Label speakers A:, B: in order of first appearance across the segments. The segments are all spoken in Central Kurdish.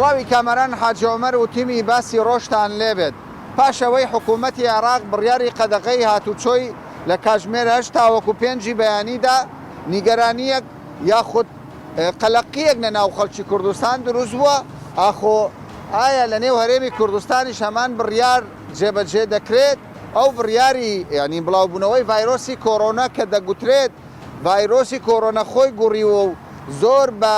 A: سڵاوی کامەران حاجی عومەر و تیمی باسی ڕۆژتان لێبێت. پاش ئەوەی حکوومەتی عێراق بڕیاری قەدەغەی هاتوچۆی لە کاتژمێر هەشت تاوەکو پێنجی بەیانی دا، نیگەرانییەک یاخود قەلەقییەک لە ناو خەڵکی کوردستان دروست بووە، ئاخۆ ئایا لە نێو هەرێمی کوردستانیش هەمان بڕیار جێبەجێ دەکرێت؟ ئەو بڕیاری یانی بڵاوبوونەوەی ڤایرۆسی کۆرۆنا کە دەگوترێت ڤایرۆسی کۆرۆنا خۆی گوڕیوە و زۆر بە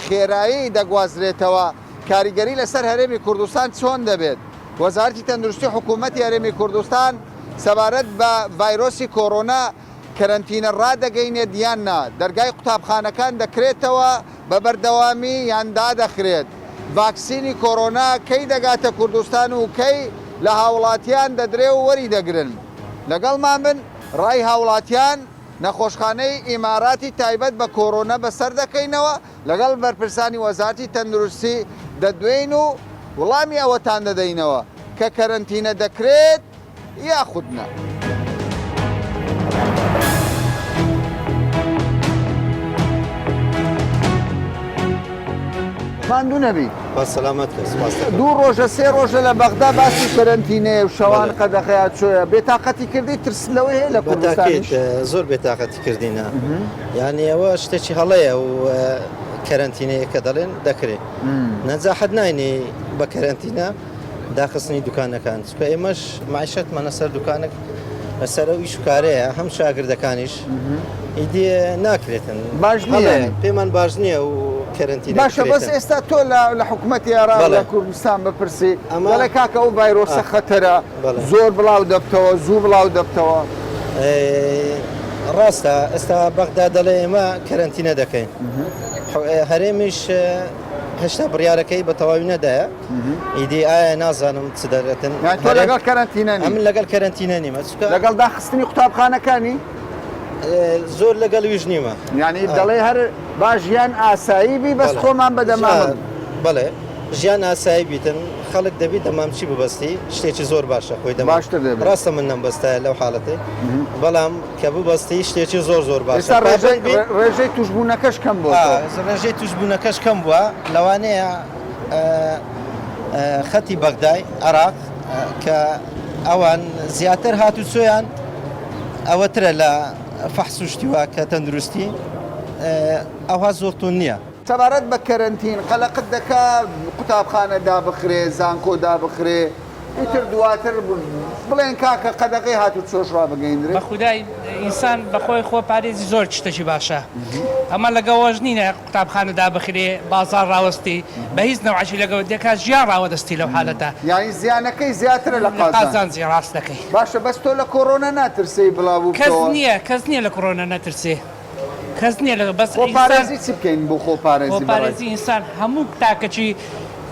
A: خێرایی دەگوازرێتەوە، کاریگەری لەسەر هەرێمی کوردستان چۆن دەبێت؟ وەزارەتی تەندروستی حکوومەتی هەرێمی کوردستان سەبارەت بە ڤایرۆسی کۆرۆنا کەرەنتینە ڕادەگەینێت یان نا؟ دەرگای قوتابخانەکان دەکرێتەوە بە بەردەوامی یان دادەخرێت؟ ڤاکسینی کۆرۆنا کەی دەگاتە کوردستان و کەی لە هاوڵاتیان دەدرێ و وەری دەگرن؟ لەگەڵمان بن ڕای هاوڵاتیان نەخۆشخانەی ئیماراتی تایبەت بە کۆرۆنا بەسەر دەکەینەوە، لەگەڵ بەرپرسانی وەزارەتی تەندروستی دەدوێین و وڵامی ئەوەتان دەدەینەوە کە کەرەنتینە دەکرێت یاخود نا. ماندوو نەبی.
B: بە سەلامەت بێ سوپاس دەکەم.
A: دوو ڕۆژە سێ ڕۆژە لە بەغدا باسی کەرەنتینەیە و شەوان قەدەغەیە چۆیە بێتاقەتی کردی ترست لەوەی هەیە لە کوردستانیش؟
B: بەتاکید زۆر بێتاقەتی کردینە یانی ئەوە شتێکی هەڵەیە و کەرەنتینەیە کە دەڵێن دەکرێ نەجاحەت ناینی بە کەرەنتینە داخستنی دوکانەکان چونکە ئێمەش معیشەتمان لەسەر دوکانە لەسەر ئەو ئیش و کارەیە هەم شاگردەکانیش ئیدی ناکرێتن
A: باش نییە
B: پێمان باش نییە و کەرەنتینە
A: باشە بەس ئێستا تۆ لە لە حکوومەتی عێراق لە کوردستان بپرسی ئەمە کاکە ئەو ڤایرۆسە خەتەرە زۆر بڵاو دەبتەوە زوو بڵاو دەبتەوە.
B: ڕاستە ئێستا بەغدا دەڵێ ئێمە کەرەنتینە دەکەین هەرێمیش هێشتا بڕیارەکەی بە تەواوی نەدایە ئیدی ئایا نازانم چ دەرێتن
A: یان تۆ لەگەڵ کەرەنتینە نی؟
B: ئەمن لەگەڵ کەرەنتینە نیمە چونکە
A: لەگەڵ داخستنی قوتابخانەکانی؟
B: زۆر لەگەڵ ویش نیمە.
A: یانی دەڵێ هەر با ژیان ئاسایی بی بەس خۆمان بە دەمامک.
B: بەڵێ ژیان ئاسایی بیتن خەڵک دەبی دەمامچی ببەستی شتێکی زۆر باشە خۆی دەمامک
A: باشتر دەبێت.
B: ڕاستە من نەمبەستایە لەو حاڵەتەی بەڵام کە ببەستی شتێکی زۆر زۆر باشە
A: ئێستا ڕێژەی ڕێژەی توشبوونەکەش کەم بۆتەوە.
B: ڕێژەی توشبوونەکەش کەم بووە لەوانەیە خەتی بەغدای عێراق کە ئەوان زیاتر هاتوچۆیان ئەوەترە لە فەحس و شتیوا کە تەندروستی ئەوها زۆر توند نییە.
A: سەبارەت بە کەرەنتین قەلەقت دەکا قوتابخانە دابخرێ زانکۆ دابخرێ ئیتر دواتر بڵێن کاکە قەدەغەی هاتوچۆش ڕابگەیندرێ؟
C: بەخودای ئینسان بەخۆی خۆ پارێزی زۆر شتەکی باشە ئەمە لەگەڵ وەش نینە قوتابخانە دابخرێ بازاڕ ڕاوەستی بە هیچ نەوعەکی لەگەڵ دێکا ژیان ڕاوەدەستی لەو حالەتە.
A: یانی زیانەکەی زیاترە لە
C: لە
A: قازانج.
C: قازانجی ڕاست دەکەی.
A: باشە بەس تۆ لە کۆڕۆنا ناترسێی بڵاوو
C: کەس
A: بتەوە؟
C: نییە کەس نییە لە کۆڕۆنا نەترسێ کەس نییە لە بەس ئینسان
A: خۆپارێزی چی بکەین بۆ خۆپارێزی بەڕای
C: خۆپارێزی ئینسان هەموو تاکەکی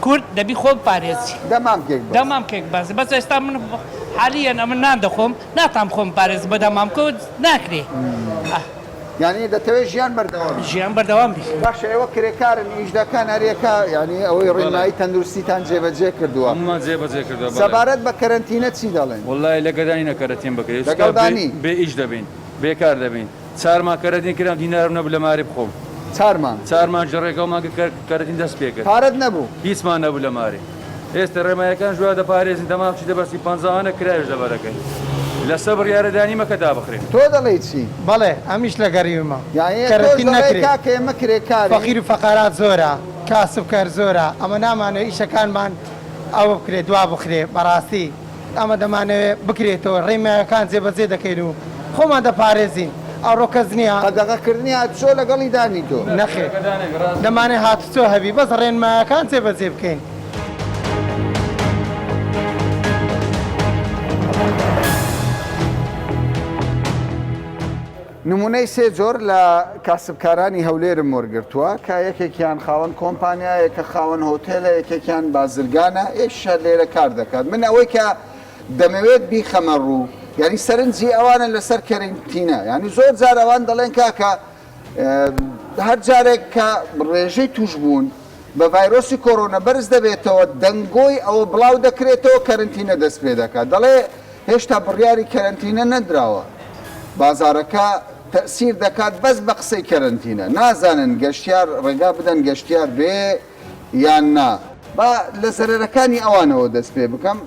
C: کورد دەبی خۆ بپارێزی.
A: دەمامکێک بەس.
C: دەمامکێک بەس بەس ئێستا من حالیەن ئەمن نان دەخۆم ناتام خۆم بپارێزم بە دەمامکەوە ناکرێ.
A: یانی دەتەوێت ژیان بەردەوام بی؟
C: ژیان بەردەوام بی.
A: باشە ئێوە کرێکارن ئیش دەکەن هەریەکە یانی ئەوەی ڕێنمایی تەندروستیتان جێبەجێ کردووە.
D: هەموومان جێبەجێ کردووە بەڵێ.
A: سەبارەت بە کەرەنتینە چی دەڵێن؟
D: وەڵای لەگەدا نینە کەرەتین بکرێ چونکە
A: لەگەڵدا نی؟
D: بێ ئیش دەبین بێ کار دەبین چار مانگ کەرەتین کرام دینارم نەبوو لە مارێ بخۆم.
A: چار مانگ؟
D: چار مانگ ژە ڕێگەو مانگ کەرەتین دەست پێ کرد.
A: پارەت نەبوو؟
D: هیچمان نەبوو لە مارێ. ئێستە ڕێمایەکان ژوا دەپارێزین تەمام چی دەبەستی پەنجاوانە کرایەش لەبەرەکەین لەسەر بڕیارە دانیمە کە دابخرێن.
A: تۆ دەڵێی چی؟
E: بەڵێ ئەمیش لە گەریومە
A: یانی تۆش
E: کەرەتین
A: دەڵێی
E: نەکرێ
A: کاکە ئێمە کرێکارین.
E: فەقیر و فەقارات زۆرە کاسبکەر زۆرە ئەمە نامانەوێ ئیشەکانمان ئەوە بکرێ دوا بخرێ بەڕاستی ئەمە دەمانەوێ بکرێتەوە ڕێنمایەکان جێبەجێ دەکەین و خۆمان دەپارێزین ئەوڕۆ کەس نییە.
A: قەدەغەکردنی هاتوچۆ لەگەڵی دانی تۆ؟
E: نەخێر دەمانەوێ هاتوچۆ هەبی بەس ڕێنمایەکان جێبەجێ بکەین.
A: نمونەی سێ جۆر لە کاسبکارانی هەولێرم وەرگرتووە کە یەکێکیان خاوەن کۆمپانیایە کە خاوەن هۆتێلە یەکێکیان بازرگانە یەکیش هەر لێرە کار دەکات من ئەوەی کە دەمەوێت بیخەمە ڕوو یعنی سەرنجی ئەوانە لەسەر کەرنتینە یعنی زۆر جار ئەوان دەڵێن کاکە هەر جارێک کە ڕێژەی تووشبوون بە ڤایرۆسی کۆرۆنا بەرز دەبێتەوە دەنگۆی ئەوە بڵاو دەکرێتەوە کەرنتینە دەست پێ دەکات دەڵێ هێشتا بڕیاری کەرەنتینە نەدراوە بازاڕەکە تەئسیر دەکات بەس بە قسەی کەرەنتینە نازانن گەشتیار ڕێگا بدەن گەشتیار بێ. یان نا؟ با لە زەرەرەکانی ئەوانەوە دەست پێ بکەم،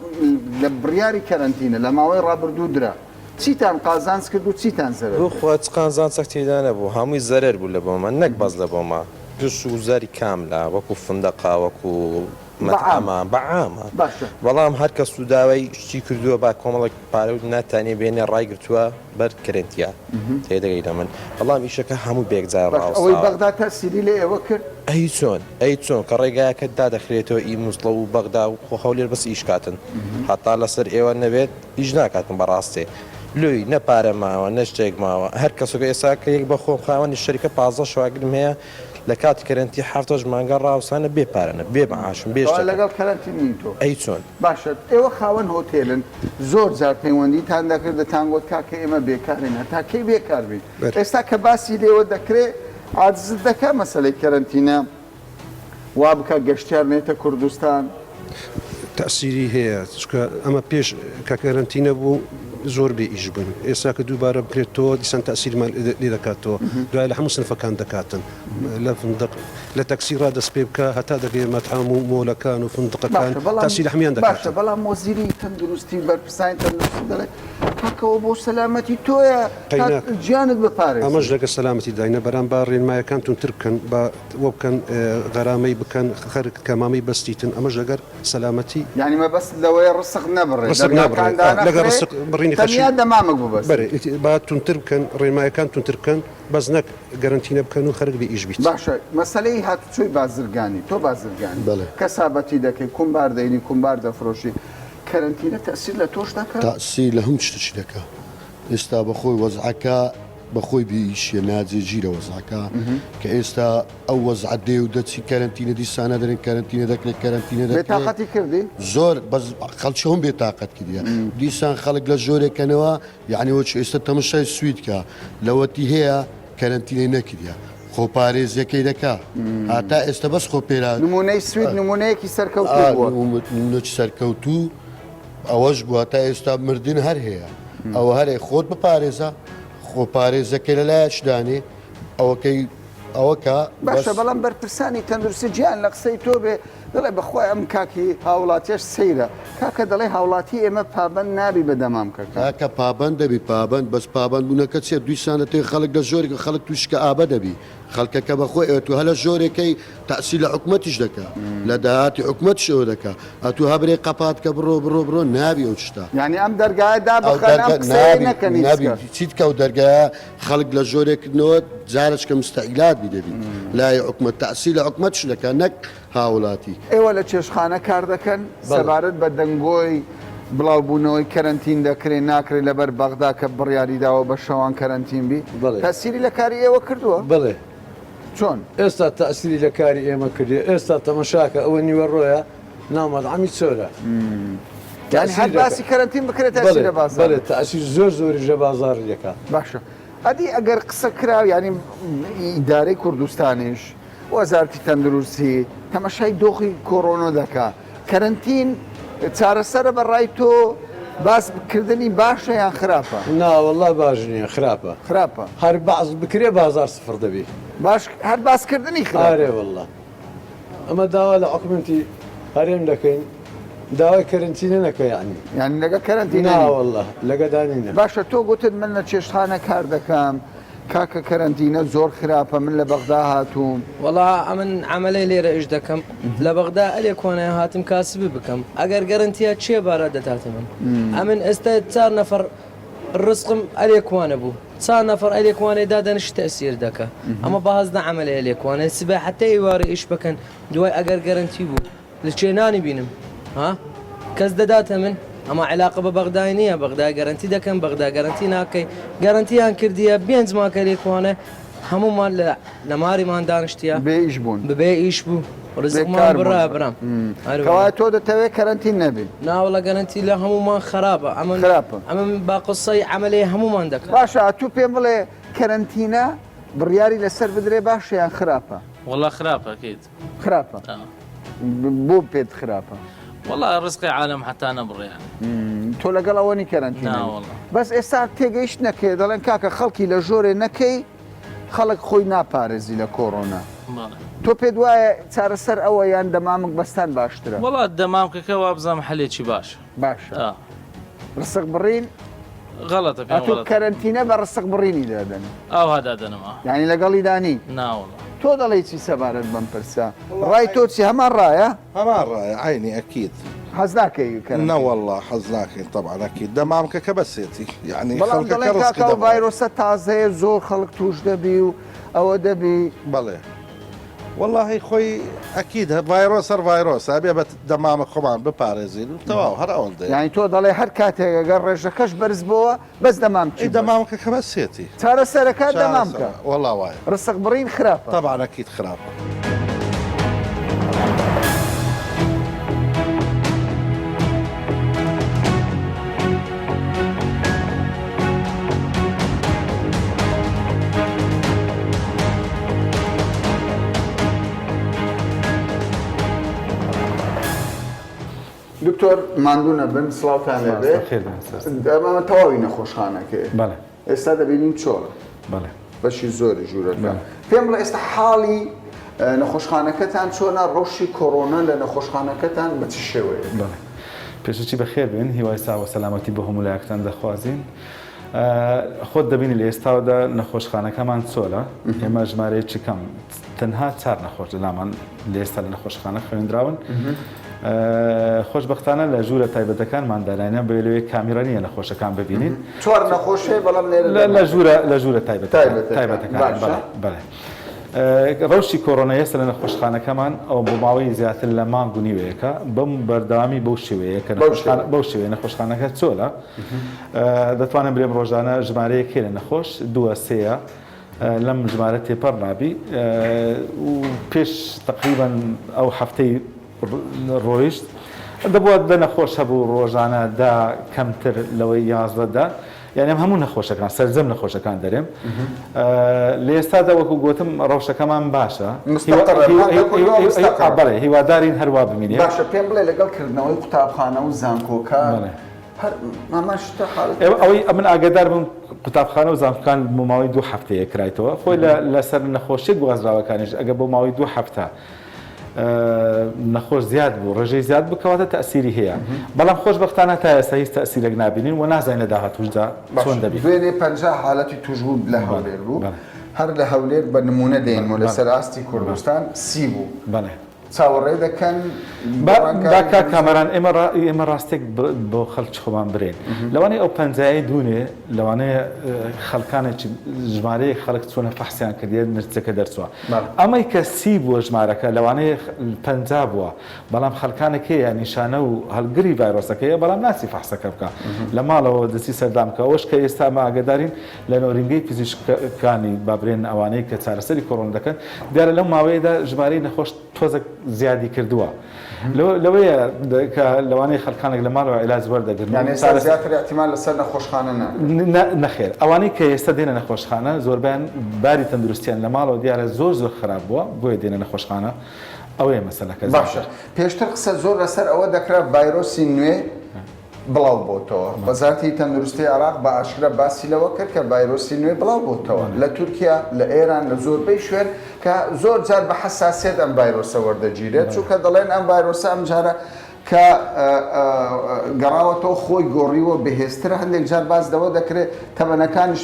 A: لە بڕیاری کەرەنتینە لە ماوەی ڕابردوو درا، چیتان قازانج کرد و چیتان زەرەر
F: بۆ
A: کرد؟
F: خوا چ قازانجەک تێدا نەبوو هەمووی زەرەر بوو لە بۆمان نەک بەس لە بۆما گشت وزاری کاملە وەکو فندەقە وەکو
A: بە عام.
F: مەتعەمە بە عامە
A: باشە.
F: بەڵام هەر کەس و داوای شتی کردووە با کۆمەڵێک پارە و ناتانێ بێنێ ڕایگرتووە بەر کەرەنتیا تێدەگەی لە من بەڵام ئیشەکە هەموو بەیەکجار
A: باشە ئەوەی
F: ڕاوەستاوە.
A: بەغدا تەسیری لە ئێوە کرد؟
F: ئەی چۆن ئەی چۆن کە ڕێگایەکە دادەخرێتەوە ئی موسڵە و بەغدا و خۆ هەولێر بەس ئیش کاتن هەتا لەسەر ئێوە نەبێت ئیش ناکاتن بەڕاستێ لۆی نە پارە ماوە نە شتێک ماوە هەر کەسەکە ئێستا کە یەک بە خۆم خاوەنی شەریکە 15 شاگرم هەیە لە کاتی کەرەنتی حەفتەش مانگە ڕاوسانە بێ پارەنە بێ معاشم بێ
A: کەوا
F: شتەکەن
A: لەگەڵ کەرەنتین نین تۆ؟
F: ئەی چۆن؟
A: باشە ئێوە خاوەن هۆتێلن زۆر جار پەیوەندیتان دەکرد دەتانگۆت کاکە ئێمە بێکارین هەتا کەی بێکار بین ئێستا کە باسی لێوە دەکرێ عاجزت دەکا مەسەلەی کەرەنتینە وا بکا گەشتیار نێتە کوردستان؟
G: تەئسیری هەیە چونکە ئەمە پێش کە کەرەنتینە بوو زۆر بێ ئیش بووین ئێستا کە دووبارە بکرێتەوە دیسان تەئسیرمان لێ دەکاتەوە دوای لە هەموو سنفەکان دەکاتن لە فندق لە تەکسی ڕا دەست پێ بکە هەتا دەگەیە مەتعەم و مۆلەکان و فندقەکان
A: باشە بەڵام
G: تەئسیر لە هەموویان
A: باشە
G: دەکاتن.
A: بەڵام وەزیری تەندروستی و بەرپرسانی تەندروستی دەڵێ کاکەوە بۆ سەلامەتی تۆیە تا
G: قەیناک
A: گیانت بپارێزی.
G: ئەمەش لەگە سەلامەتی داینە بەرام با ڕێنمایەکان توندتر بکەن با وە بکەن غەرامەی بکەن خەرک کەمامەی بەستیتن ئەمەش لەگەر سەلامەتی.
A: یانی مەبەستت لەوەیە ڕسق نەبڕێ
G: ڕسق
A: دەرگاکان
G: نابڕێ ئا لەگەر
A: دانەخرێ
G: ڕسق بڕینی خەرکی
A: تەنیا دەمامک ببەستن.
G: بەرێ با توندتر بکەن ڕێنمایەکان توندتر بکەن بەس نەک گەرەنتینە بکەن و خەرک بێ ئیش بیت.
A: باشە مەسەلەی هاتوچۆی بازرگانی تۆ بازرگانی
H: بەڵێ.
A: کەسابەتی دەکەی کومبار دەینی کومبار دەفرۆشی کەرەنتینە تەئسیر لە تۆش دەکا؟
H: تەئسیر لە هەموو شتەکی دەکا ئێستا بەخۆی وەزعەکە بەخۆی بێ ئیشیە ناجێگیرە وەزعەکە کە ئێستا ئەو وەزعە دێ و دەچی کەرەنتینە دیسانە دەرێن کەرەنتینە دەکرێت کەرەنتینە دەکرێت
A: بێتاقەتی کردی؟
H: زۆر بەس خەڵکی هەم بێتاقەت کردیە دیسان خەڵک لە ژۆرێکەنەوە یعنی وەچ ئێستا تەمەشای سوید کە لەوەتی هەیە کەرەنتینەی نەکردە خۆپارێزیەکەی دەکا هاتا ئێستا بەس خۆ پێرا
A: نمونەی سوید نمونەیەکی سەرکەوتوو بووە
H: نمونەی سەرکەوتوو ئەوەش بووە تا ئێستا مردن هەر هەیە ئەوە هەرێ خۆت بپارێزە خۆپارێزەکەی لەلایەک دانێ ئەوەکەی ئەوەکە
A: باشە بەڵام بەرپرسانی تەندروستی گیان لە قسەی تۆ بێ دەڵێ بەخوای ئەم کاکی هاوڵاتیش سەیرە کاکە دەڵێ هاوڵاتی ئێمە پابند نابی بە دەمامکەکە.
H: کاکە پابند دەبی پابند بەس پابند بوونەکە چیە دویسان دەتەوێ خەڵک لە ژۆرێک خەڵک تووشی کەئابە دەبی خەڵکەکە بەخۆی ئەتوو هەلە ژۆرێکەی تەئسیر لە حکومەتیش دەکا لە داهاتی حکومەتیش ئەوە دەکا ئەتوو هەبرێ قەپات کە بڕۆ بڕۆ بڕۆ نابی ئەو شتە.
A: یانی ئەم دەرگایە
H: ئەو
A: دابخەن ئەم
H: دەرگا
A: قسەیە
H: نابی
A: نەکەن هیچ
H: نابی
A: کەس.
H: چیت کە ئەو دەرگایە خەڵک لە ژۆرێ کردنەوە جارەچکە مستەعیلات بی دەبی لای حکومەت تەئسیر لە حکومەتیش دەکا نەک هاوڵاتی.
A: ئێوە لە چێشتخانە کار دەکەن؟
D: بەڵێ.
A: سەبارەت بە دەنگۆی بڵاوبوونەوەی کەرەنتین دەکرێ ناکرێ لەبەر بەغدا کە بڕیاری داوە بە شەوان کەرەنتین بی
D: بەڵێ.
A: تەسیری لە کاری ئێوە کردووە؟
D: بەڵێ.
A: چۆن؟
D: ئێستا تەئسیری لە کاری ئێمە کردیە ئێستا تەمەشاکە ئەوە نیوەڕۆیە ناو مەتعەمی چۆرە.
A: یانی هەر
D: تەئسیر دەکا.
A: باسی کەرەنتین بکرێ تەئسیر
D: بەڵێ
A: لە بازاڕ
D: بەڵێ تەئسیر زۆر زۆریش لە بازاڕی دەکا.
A: باشە ئەدی ئەگەر قسە کرا یانی ئیدارەی کوردستانیش وەزارەتی تەندروستی تەمەشای دۆخی کۆرۆنۆ دەکا کەرەنتین چارەسەرە بە ڕای تۆ باس کردنی باشە یان خراپە؟
D: نا وەڵا باش نییە خراپە.
A: خراپە.
D: هەر بەعس بکرێ بازار سفر دەبی.
A: باش هەر باس کردنی خراپە.
D: ئارێ وەڵا ئەمە داوا لە حکومەتی هەرێم دەکەین داوای کەرەنتینە نەکە یانی.
A: یانی لەگە کەرەنتینە
D: نا
A: نی؟
D: وەڵا لەگە دانینە.
A: باشە تۆ گوتت من لە چێشتخانە کار دەکەم کاکە کەرەنتینە زۆر خراپە من لە بەغدا هاتووم.
I: وەڵا ئەمن عەمەلەی لێرە ئیش دەکەم لە بەغدا ئەلێ کوانایە هاتم کاسبی بکەم ئەگەر گەرەنتیە کێ بارە دەداتە من ئەمن ئێستە چار نەفەر ڕزقم ئەلێ کوانە بوو چار نەفەر ئەلێ کوانێ دادەنیشت تەئسیر دەکا ئەمە بازدە عەمەلەی ئەلێ کوانێ سبەی حەتە ئیوارێ ئیش بکەن دوای ئەگەر گەرەنتی بوو لە کێ نانی بینم ها کەس دەداتە من ئەما علاقە بە بەغدای نییە بەغدای گەرەنتی دەکەم بەغدا گەرەنتی ناکەی گەرەنتیان کردیە بێنج ماکە لێکوانە هەمومان لە لە ماریمان دانیشتیە
A: بێ ئیش بوون
I: ببێ ئیش بوو ڕزقمان
A: بێکار بوون.
I: بڕا برام
A: کەوایە تۆ دەتەوێت کەرەنتین نەبی
I: ناوەڵە گەرەنتی لە هەمومان خراپە ئەمە
A: خراپە.
I: ئەمە با قسەی عەمەلەی هەمومان دەکەم
A: باشە ئەتوو پێم بڵێ کەرەنتینە بڕیاری لەسەر بدرێ باشە یان خراپە؟
J: وەڵا خراپە کەیت
A: خراپە بۆ پێت خراپە؟
J: وەڵا ڕزقی عالەم حەتا نەبڕێ یانی.
A: تۆ لەگەڵ ئەوە نی کەرەنتینە
J: نا
A: بی؟
J: وەڵا.
A: بەس ئێستا تێگەیشتنەکەیە دەڵێن کاکە خەڵکی لە ژۆرێ نەکەی خەڵک خۆی ناپارێزی لە کۆرۆنا. تۆ پێت وایە چارەسەر ئەوە یان دەمامک بەستان باشترە؟
J: وەڵا دەمامکەکە وابزانم حەلێکی باشە.
A: باشە. ڕسق بڕین
J: غەڵەتە پێم
A: ئەتوو
J: غەڵەتە.
A: کەرەنتینە بە ڕسق بڕینی دادەنێ.
J: ئاوها دادەنم ئا.
A: یانی لەگەڵیدا نی؟
J: نا وەڵا.
A: تۆ دەڵێی چی سەبارەت بەم پرسە؟ ڕای تۆ چی؟ هەمان ڕایە؟
K: هەمان ڕایە عەینی ئەکید.
A: حەز ناکەی کەرەنتینە؟
K: نەوەڵا حەز ناکەین تەبعەن ئەکید دەمامکەکە بەسێتی یانی
A: بەڵام
K: خەڵکەکە
A: دەڵێن
K: ڕزقی
A: کاکە ئەو
K: دەبڕێ.
A: ڤایرۆسە تازەیە زۆر خەڵک تووش دەبی و ئەوە دەبی.
K: بەڵێ. وەڵاهی خۆی ئەکید ڤایرۆس هەر ڤایرۆسە ئەبێ بە دەمامک خۆمان بپارێزین و تەواو هەر ئەوەندەیە.
A: یانی تۆ دەڵێی هەر کاتێک ئەگەر ڕێژەکەش بەرز بۆوە بەس دەمامکی
K: ئەی
A: بەس.
K: دەمامکەکە بەسێتی.
A: چارەسەرەکە دەمامکە.
K: چارەسەرە وەڵا وایە.
A: ڕسق بڕین خراپە.
K: تەبعەن ئەکید خراپە.
A: دکتۆر ماندوو نەبن سڵاوتان لێبێ ئەمە تەواوی نەخۆشخانەکەی ئێستا دەبینین چۆڵە بەشی زۆری ژوورەکە پێم بڵێ ئێستا حاڵی نەخۆشخانەکەتان چۆنە ڕەوشی کۆرۆنا لە نەخۆشخانەکەتان بە چ شێوەیە؟
L: بەڵێ پێشەکی بەخێر بێن هیوای ساغ و سەلامەتی بۆ هەموو لایەکتان دەخوازین. خۆت دەبینی لە ئێستاوەدا نەخۆشخانەکەمان چۆلە ئێمە ژمارەیەکی کەم تەنها چار نەخۆش لەلامان لە ئێستا لە نەخۆشخانە خوێندراون خۆشبەختانە لە ژوورە تایبەتەکانمان داناینە بۆیە لەوێ کامیرا نییە نەخۆشەکان ببینین.
A: چوار نەخۆش هەیە بەڵام لێرە
L: لە ژوورە لە ژوورە تایبەتەکان بەڵێ ڕەوشی کۆرۆنا ئێستا لە نەخۆشخانەکەمان ئەو بۆ ماوەی زیاتر لە مانگ و نیوەیەکە بەم بەردەوامی بەو شێوەیە کە بەو شێوەیە نەخۆشخانەکە چۆلە دەتوانم برێم ڕۆژانە ژمارەیەک هەیە لە نەخۆش دووە سێیە لەم ژمارە تێپەڕ نابی و پێش تەقریبەن ئەو هەفتەی ڕۆیشت دەبووە دە نەخۆش هەبوو ڕۆژانە دە کەمتر لەوەی 11 دە یعنی ئەم هەموو نەخۆشەکان سەرجەم نەخۆشەکان دەرێم لە ئێستادا وەکو گوتم ڕەوشەکەمان باشە بەڵێ هیوادارین هەروا بمینێ
A: باشە پێم بڵێ لەگەڵ کردنەوەی قوتابخانە و زانکۆکان هەر ماما شتە حاڵەت.
L: ئێوە ئەوەی ئەمن ئاگادار بم قوتابخانە و زانکۆکان بۆ ماوەی دوو هەفتەیە کرایتەوە خۆی لە لەسەر نەخۆشیە گوازراوەکانیش ئەگەر بۆ ماوەی دوو هەفتە نەخۆش زیاد بوو ڕێژەی زیاد بوو کەواتە تەئسیری هەیە بەڵام خۆشبەختانە تا ئێستا هیچ تەئسیرێک نابینین و نازانین لە داهاتووشدا چۆن دەبی.
A: دوێنێ 50 حالەتی تووشبوون لە هەولێر بوو هەر لە هەولێر بە نمونە دێنمەوە لەسەر ئاستی کوردستان 30 بوو.
L: بەڵێ.
A: چاوەڕێ دەکەن
L: با با کاک کامەران ئێمە ڕا ئێمە ڕاستێک بۆ خەڵکی خۆمان برێن لەوانەیە ئەو پەنجایەی دوونێ لەوانەیە خەڵکانێکی ژمارەیەک خەڵک چوونە فەحسیان کردیە نرجەکە دەرچووە ئەمەی کە سی بووە ژمارەکە لەوانەیە پەنجا بووە بەڵام خەڵکانێک هەیە نیشانە و هەڵگری ڤایرۆسەکەیە بەڵام ناچی فەحسەکە بکە لە ماڵەوە دەچی سەردان بکە ئەوەش کە ئێستا ئەمە ئاگادارین لە نۆرینگەی پزیشکەکانی با برێن ئەوانەی کە چارەسەری کۆرۆنا دەکەن، دیارە لەو ماوەیەدا ژمارەی نەخۆش تۆزێک زیادی کردووە. لەوەیە کە لەوانەیە خەڵکانێک لە ماڵەوە عیلاج وەردەگرن و
A: یانی ئێستا زیاتر ئیحتیمال لەسەر نەخۆشخانە ناکرێت؟
L: نەخێر، ئەوانەی کە ئێستا دێنە نەخۆشخانە زۆربەیان باری تەندروستیان لە ماڵەوە دیارە زۆر زۆر خراپ بووە بۆیە دێنە نەخۆشخانە، ئەوەیە مەسەلەکە
A: باشە
L: زیاتر.
A: پێشتر قسە زۆر لەسەر ئەوە دەکرا ڤایرۆسی نوێ بڵاو بۆتەوە. وەزارەتی تەندروستی عێراق بە ئاشکرا باسی لەوە کرد کە ڤایرۆسی نوێ بڵاو بۆتەوە لە تورکیا، لە ئێران، لە زۆربەی شوێن کە زۆر جار بە حەساسیەت ئەم ڤایرۆسە وەردەگیرێت، چونکە دەڵێن ئەم ڤایرۆسە ئەم جارە کە گەڕاوەتەوە خۆی گۆڕیوە بەهێزترە، هەندێک جار باس لەوە دەکرێت تەمەنەکانیش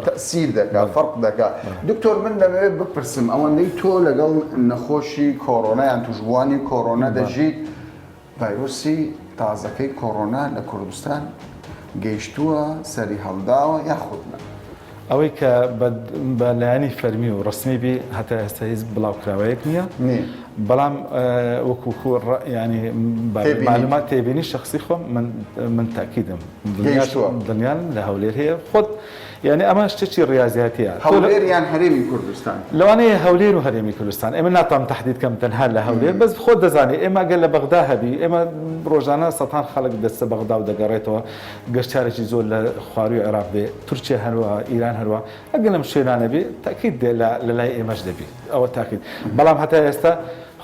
A: تەئسیر دەکات، فەرق دەکات. دکتۆر من دەمەوێت بپرسم ئەوەندەی تۆ لەگەڵ نەخۆشی کۆرۆنا یان تووشبووانی کۆرۆنا دەژیت، ڤایرۆسی تازەکەی کۆڕۆنا لە کوردستان گەیشتووە، سەریهەڵداوە یاخود نا؟
L: ئەوەی کە بە لایەنی فەرمی و ڕەسمی بی هەتا ئێستا هیچ بڵاوکراوەیەک نییە، بەڵام وەکو یانی مەعلومات تێبینی شەخسی خۆم من تەئکیدم دڵنیام لە هەولێر هەیە خۆت یانی ئەمە شتێکی ڕیازیاتیە.
A: هەولێر یان هەرێمی کوردستان؟
L: لەوانەیە هەولێر و هەرێمی کوردستان. ئێمە ناتوانم تەحدید کەم تەنها لە هەولێر، بەس خۆت دەزانی ئێمە ئەگەر لە بەغدا هەبی، ئێمە ڕۆژانە سەتان خەڵک دەچتە بەغدا و دەگەڕێتەوە، گەشتیارێکی زۆر لە خوارووی عێراق دێ، تورکیا هەروا، ئیران هەروا، ئەگەر لەم شوێنانە بی تەئکید دێ لە لە لای ئێمەش دەبی، ئەوە تاکید. بەڵام هەتا ئێستا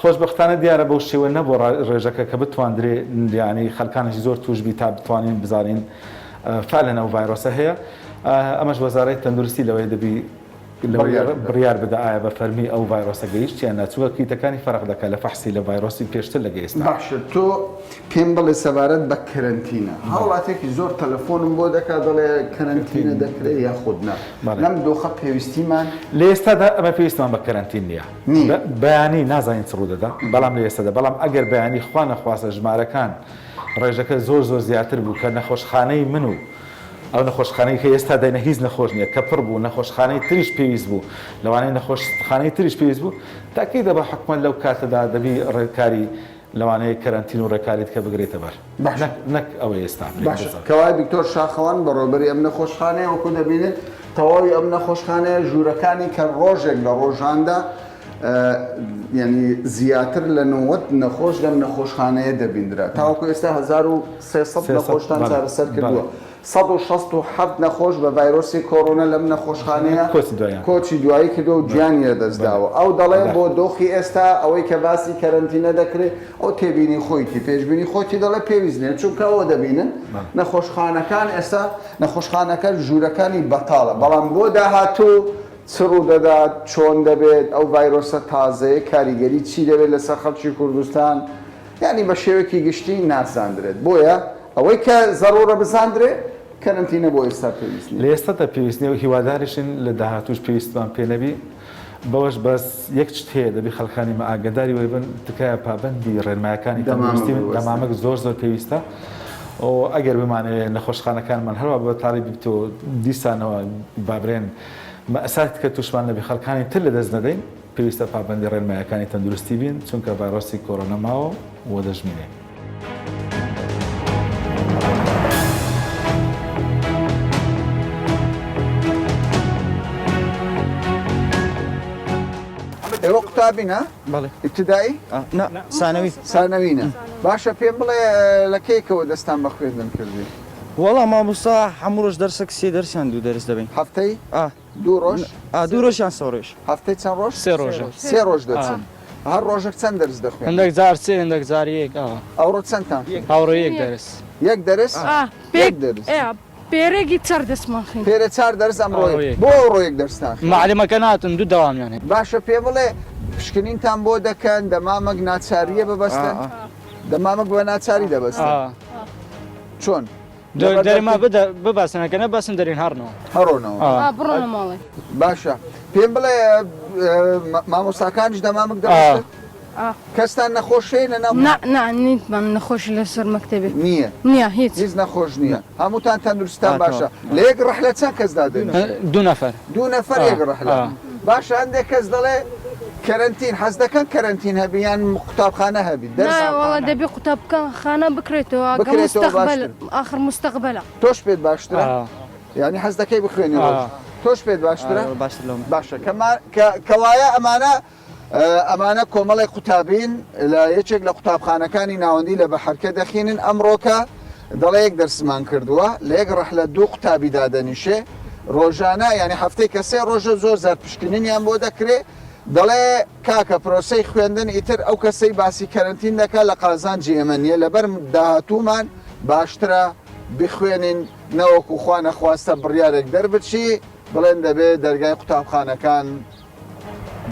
L: خۆشبەختانە دیارە بەو شێوە نەبووە ڕێژەکە کە بتواندرێ یانی خەڵکانێکی زۆر تووش بی تا بتوانین بزانین فعلا ئەو ڤایرۆسە هەیە. ئەمەش وەزارەی تەندروستی لەوەیە دەبی. بڕیار بدا ئایا بە فەرمی ئەو ڤایرۆسە گەیشت یان نا، چونکە کیتەکانی فەرق دەکات لە فەحسی لە ڤایرۆسی پێشتر لەگە ئێستا.
A: باشە تۆ پێم بڵێ سەبارەت بە کەرەنتینە هاوڵاتیەکی زۆر تەلەفۆنم بۆ دەکات دەڵێ کەرەنتینە دەکرێ یاخود نا لەم دۆخە پێویستیمان.
L: لە ئێستادا ئەمە پێویستمان بە کەرەنتین نییە بەیانی نازانین چ ڕوودەدا بەڵام لە ئێستادا بەڵام ئەگەر بەیانی خوا نەخواستە ژمارەکان ڕێژەکە زۆر زۆر زیاتر بوو کە نەخۆشخانەی من و ئەو نەخۆشخانەی کە ئێستا داینە هیچ نەخۆش نییە کە پڕ بوو نەخۆشخانەی تریش پێویست بوو لەوانەیە نەخۆشخانەی تریش پێویست بوو تاکید دەبا حکومەت لەو کاتەدا دەبی ڕێکاری لەوانەیە کەرەنتین و ڕێکاری دیکە بگرێتە بەر
A: باشە.
L: نەک نەک ئەوەی ئێستا برێ
A: باشە
L: بزەبت.
A: کەوایە دکتۆر شاخەوان بەڕێوەبەری ئەم نەخۆشخانەیە وەکو دەبینن تەواوی ئەم نەخۆشخانەیە ژوورەکانی کە ڕۆژێک لە ڕۆژاندا یعنی زیاتر لە 90 نەخۆش لەم نەخۆشخانەیە دەبیندرا تاوەکو ئێستا 1300 نەخۆشتان چارەسەر کردووە. 167 نەخۆش بە ڤایرۆسی کۆرۆنا لەم نەخۆشخانەیە کۆچی دوایی کردووە و گیانی لەدەستداوە. ئەو دەڵێ بۆ دۆخی ئێستا ئەوەی کە باسی کەرەنتینە دەکرێت ئەو تێبینی خۆیتی پێشبینی خۆیتی دەڵێ پێویست نییە چونکە ئەوە دەبینن نەخۆشخانەکان ئێستا نەخۆشخانەکە ژوورەکانی بەتاڵە بەڵام بۆ داهاتوو چ ڕوودەدات، چۆن دەبێت، ئەو ڤایرۆسە تازەیە کاریگەری چی دەبێت لەسەر خەڵکی کوردستان، یانی بە شێوەیەکی گشتی نازاندرێت، بۆیە ئەوەی کە زەڕوورە بزاندرێ، کەرەنتینە بۆ ئێستا پێویست
L: لە
A: نییە.
L: ئێستادا پێویست نییە و هیواداریشین لە داهاتووش پێویستمان پێ نەبی، بەوەش بەس یەک شت هەیە دەبی خەڵکانی مە ئاگەداری وەی بن، تکایە پابەندی ڕێنمایەکانی
A: دەمامک
L: تەندروستی بن،
A: ببەستن.
L: دەمامک زۆر زۆر پێویستە و ئەگەر بمانەوێ نەخۆشخانەکانمان هەروا بە بەتاڵی بیت و دیسانەوە بابرێن مەئسات کە توشمان نەبی خەڵکانی تر لەدەست نەدەین پێویستە پابەندی ڕێنمایەکانی تەندروستی بین چونکە ڤایرۆسی کۆرۆنا ماوە و دەشمینێ.
A: ئێوە قوتابینە؟
M: بەڵێ.
A: ئیبتدائی؟
M: نا سانەوی.
A: سانەوینە. باشە پێم بڵێ لە کەیکەوە دەستان بە خوێندن کردی؟
M: وەڵا مامۆستا هەموو ڕۆژ دەرسەک سێ دەرس یان دوو دەرس دەبەین.
A: هەفتەی
M: ئا.
A: دوو ڕۆژ؟
M: ئا دوو ڕۆژ یان سێ ڕۆژ.
A: هەفتەی چەند ڕۆژ؟
N: سێ ڕۆژە.
A: سێ ڕۆژ دەچن. هەر ڕۆژێک چەند دەرس دەخوێنن؟
N: هەندێک جار سێ هەندێک جار یەک ئا.
A: ئەوڕۆ چەندتان خوێند؟
N: ئەوڕۆ یەک دەرس.
A: یەک دەرس؟
O: ئا.
A: یەک دەرس.
O: ئێ پێرێگی چار دەرسمان خوێند.
A: پێرێ چار دەرس ئەمڕۆ یەک. بۆ ئەوڕۆ یەک دەرستان خوێند؟
N: مەعلمەکە ناتن دوو دەوامیان هەیە.
A: باشە پێ بڵێ پشکنینتان بۆ دەکەن دەمامک ناچارییە ببەستن؟ دەمامک بە ناچاری دەبەستن؟ چۆن؟
N: دەرما ببەستن ئەگەر نەبەستن دەرین هەڕنەوە.
A: هەڕۆنەوە.
O: بڕۆنە ماڵێ.
A: باشە پێم بڵێ مامۆستاکانیش دەمامک دەبەستن؟ کەستان نەخۆش هەیە لە ناو؟
O: نا نا نیتمان نەخۆشی لەسەر مەکتەبێ.
A: نییە؟
O: نییە هیچ.
A: هیچ نەخۆش نییە. هەمووتان تەندروستتان باشە. لە یەک ڕەحلە چەند کەس دادەنیشن؟
N: دوو نەفەر.
A: دوو نەفەر یەک ڕەحلە. باشە هەندێک کەس دەڵێ کەرەنتین حەز دەکەن کەرەنتین هەبی یان قوتابخانە هەبی؟
O: دەرس. نا وەڵا دەبی قوتابخانە بکرێتەوە ئەگەر مستەقبەل ئاخر مستەقبەلە.
A: تۆش پێت باشترە؟ یانی حەز دەکەی بخوێنی ڕۆژ؟ تۆش پێت باشترە؟
M: باشتر لەو.
A: باشە کەوایە ئەمانە ئەمانە کۆمەڵێک قوتابین لە یەکێک لە قوتابخانەکانی ناوەندی لە بەحرکە دەخینن ئەمڕۆکە دەڵێ یەک دەرسمان کردووە لە یەک ڕەحلە دوو قوتابی دادەنیشێ ڕۆژانە یانی هەفتەی کە سێ ڕۆژە زۆر زار پشکنینیان بۆ دەکرێ دەڵێ کاکە پرۆسەی خوێندن ئیتر ئەو کەسەی باسی کەرەنتین دەکا لە قازانجی ئێمە نییە لەبەر داهاتوومان باشترە بخوێنین نەوەکو خوا نەخواستە بڕیارێک دەربچی بڵێن دەبێ دەرگای قوتابخانەکان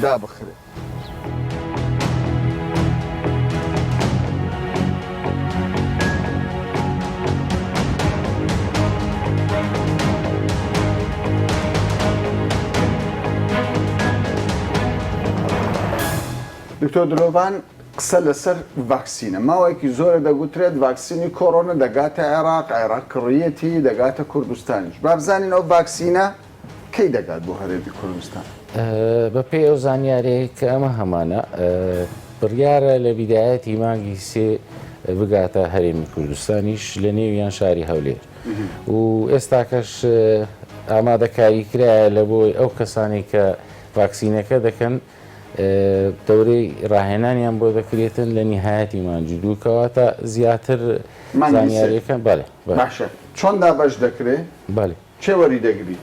A: دابخرێت. دکتۆر دلۆڤان قسە لەسەر ڤاکسینە ماوەیەکی زۆرە دەگوترێت ڤاکسینی کۆرۆنە دەگاتە عێراق عێراق کڕیەتی دەگاتە کوردستانیش بابزانین ئەو ڤاکسینە کەی دەگات بۆ هەرێمی کوردستان؟
P: بەپێی ئەو زانیارەی کە ئەمە هەمانە بڕیارە لە بیدایەتی مانگی سێ بگاتە هەرێمی کوردستانیش لە نێویان شاری هەولێر و ئێستاکەش ئامادەکاری کرایە لە بۆی ئەو کەسانی کە ڤاکسینەکە دەکەن دەورەی ڕاهێنانیان بۆ دەکرێتن لە نیهایەتی مانگی دوو کەواتە زیاتر زانیاریەکان بەڵێ
A: باشە چۆن دابەش دەکرێ؟
P: بەڵێ
A: کێ وەری دەگری؟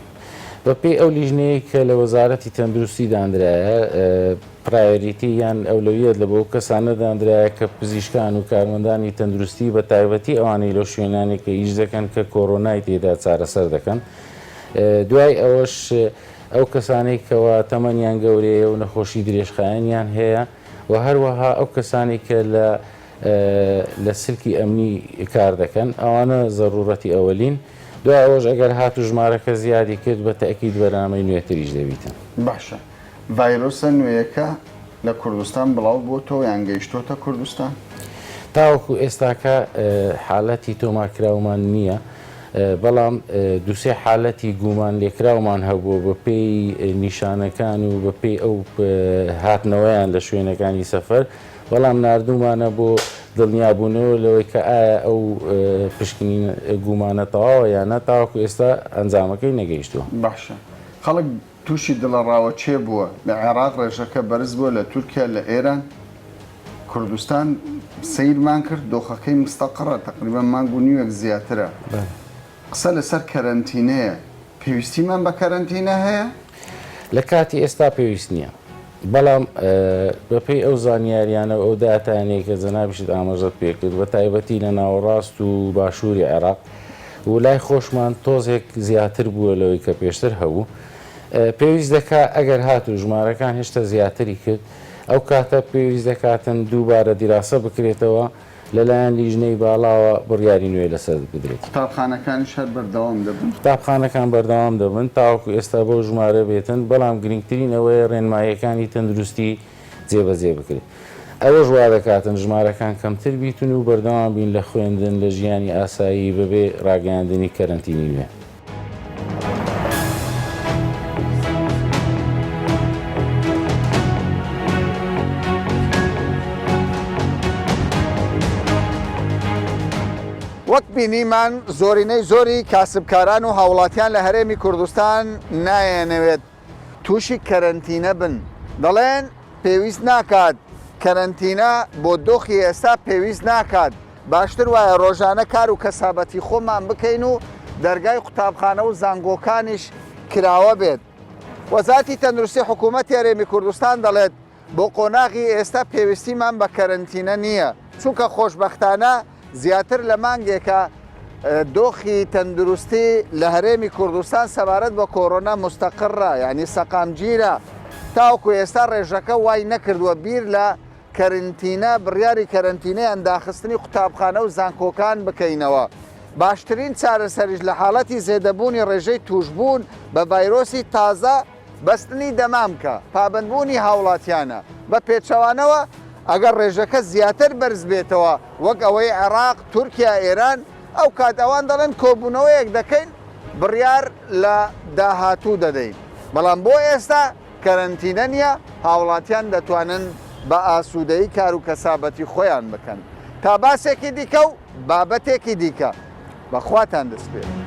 P: بەپێی ئەو لیژنەیەی کە لە وەزارەتی تەندروستی داندرایە، priority یان ئەولەویەت لە بۆ ئەو کەسانە داندرایە کە پزیشکان و کارمەندانی تەندروستی بە تایبەتی ئەوانەی لەو شوێنانەی کە ئیش دەکەن کە کۆرۆنای تێدا چارەسەر دەکەن. دوای ئەوەش. ئەو کەسانەی کەوا تەمەنیان گەورەیە و نەخۆشی درێژخایەنیان هەیە و هەروەها ئەو کەسانەی کە لە لە سلکی ئەمنی کار دەکەن ئەوانە زەروورەتی ئەوەلین، دوای ئەوەش ئەگەر هاتوو ژمارەکە زیادی کرد بە تەئکید بەرنامەی نوێتریش دەبیتن.
A: باشە ڤایرۆسە نوێیەکە لە کوردستان بڵاو بۆتەوە یان گەیشتۆتە کوردستان؟
P: تاوەکو ئێستاکە حالەتی تۆمارکراومان نییە، بەڵام دووسێ حالەتی گومان لێکراومان هەبووە بەپێی نیشانەکان و بەپێی ئەو هاتنەوەیان لە شوێنەکانی سەفەر، بەڵام ناردوومانە بۆ دڵنیابوونەوە لەوەی کە ئایا ئەو پشکنین گومانە تەواوە یان نا، تاوەکو ئێستا ئەنجامەکەی نەگەیشتووە.
A: باشە خەڵک تووشی دڵەڕاوەکێ بووە، لە عێراق ڕێژەکە بەرز بووە، لە تورکیا، لە ئێران، کوردستان سەیرمان کرد دۆخەکەی مستەقڕە، تەقریبەن مانگ و نیوێک زیاترە. قسە لەسەر کەرەنتینەیە، پێویستیمان بە کەرەنتینە هەیە؟
P: لە کاتی ئێستا پێویست نییە، بەڵام بەپێی ئەو زانیاریانە و ئەو داتایانەی کە جەنابیشت ئاماژەت پێکرد، بە تایبەتی لە ناوەڕاست و باشووری عێراق و لای خۆشمان تۆزێک زیاتر بووە لەوەی کە پێشتر هەبوو، پێویست دەکات ئەگەر هاتوو ژمارەکان هێشتا زیاتری کرد، ئەو کاتە پێویست دەکاتن دووبارە دیراسە بکرێتەوە، لەلایەن لیژنەی باڵاوە بڕیاری نوێ لەسەر بدرێت.
A: قوتابخانەکانیش هەر بەردەوام دەبن؟
P: قوتابخانەکان بەردەوام دەبن تاوەکو ئێستا بەو ژمارە بێتن، بەڵام گرنگترین ئەوەیە ڕێنماییەکانی تەندروستی جێبەجێ بکرێت. ئەوەش وادەکاتن ژمارەکان کەمتر بیتن و بەردەوام بین لە خوێندن لە ژیانی ئاسایی بەبێ ڕاگەیاندنی کەرەنتینی نوێ.
A: وەک بینیمان زۆرینەی زۆری کاسبکاران و هاوڵاتیان لە هەرێمی کوردستان نایانەوێت تووشی کەرەنتینە بن، دەڵێن پێویست ناکات کەرەنتینە بۆ دۆخی ئێستا پێویست ناکات، باشتر وایە ڕۆژانە کار و کەسابەتی خۆمان بکەین و دەرگای قوتابخانە و زانگۆکانیش کراوە بێت. وەزارەتی تەندروستی حکوومەتی هەرێمی کوردستان دەڵێت، بۆ قۆناغی ئێستا پێویستیمان بە کەرەنتینە نییە، چونکە خۆشبەختانە زیاتر لە مانگێکە دۆخی تەندروستی لە هەرێمی کوردستان سەبارەت بە کۆرۆنا مستەقڕە، یانی سەقامگیرە، تاوەکو ئێستا ڕێژەکە وای نەکردووە بیر لە کەرنتینە، بڕیاری کەرەنتینە یان داخستنی قوتابخانە و زانکۆکان بکەینەوە. باشترین چارەسەریش لە حاڵەتی زێدەبوونی ڕێژەی تووشبوون بە ڤایرۆسی تازە، بەستنی دەمامکە، پابەندبوونی هاوڵاتیانە. بە پێچەوانەوە ئەگەر ڕێژەکە زیاتر بەرز بێتەوە وەک ئەوەی عێراق، تورکیا، ئێران، ئەو کات ئەوان دەڵێن کۆبوونەوەیەک دەکەین بڕیار لە داهاتوو دەدەین. بەڵام بۆ ئێستا کەرەنتینە نییە، هاوڵاتیان دەتوانن بە ئاسوودەیی کار و کەسابەتی خۆیان بکەن. تا باسێکی دیکە و بابەتێکی دیکە بە خواتان دەسپێرم.